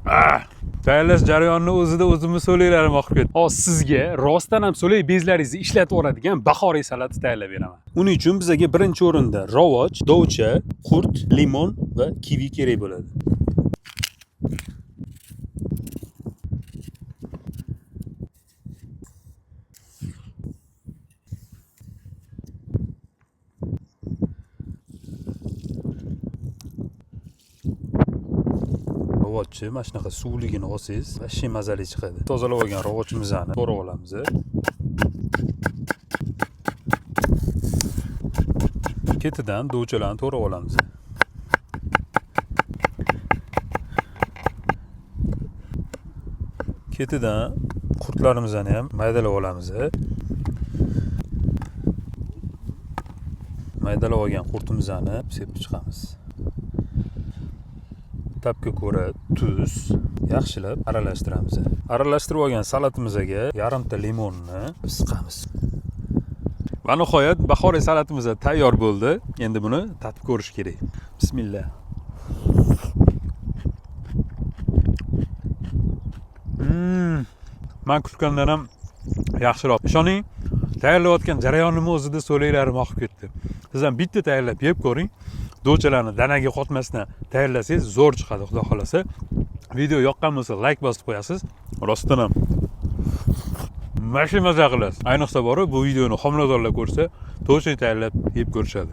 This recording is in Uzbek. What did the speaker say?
Tayyorlash jarayonini o'zida o'zimni so'laylarim oqib ketdi. Hozir sizga rostdan ham so'lay bezlaringizni ishlatib yuboradigan bahoriy salatni tayyorlab beraman. Uning uchun bizga birinchi o'rinda rovoj, dovcha, qurt, limon va kivi kerak bo'ladi. Rovochni mana shunaqa suvligini olsangiz, вообще mazali chiqadi. Tozalab olgan rovochimizni to'g'rab olamiz. Ketidan dovchalarni to'g'rab olamiz. Ketidan qurtlarimizni ham maydalab olamiz. Maydalab olgan qurtimizni sepib chiqamiz. Tabga ko'ra tuz, yaxshilab aralashtiramiz. Aralashtirib olgan salatimizga yarimta limonni siqamiz. Va nihoyat bahoriy salatimiz tayyor bo'ldi. Endi buni tatib ko'rish kerak. Bismillah. Man kutgandan ham yaxshiroq. Ishoning, tayyorlayotgan jarayonimni o'zida so'laylarim oqib ketdi. Siz ham bitta tayyorlab yeb ko'ring. Do'chalarni danaga qotmasdan tayyorlasangiz zo'r chiqadi, xudo xolasa. Video yoqqan bo'lsa like bosib qo'yasiz. Rostdan ham mana shu maza qilasiz. Ayniqsa borib bu videoni homiladorlar ko'rsa, to'g'ri tayyorlab yeb ko'rishadi.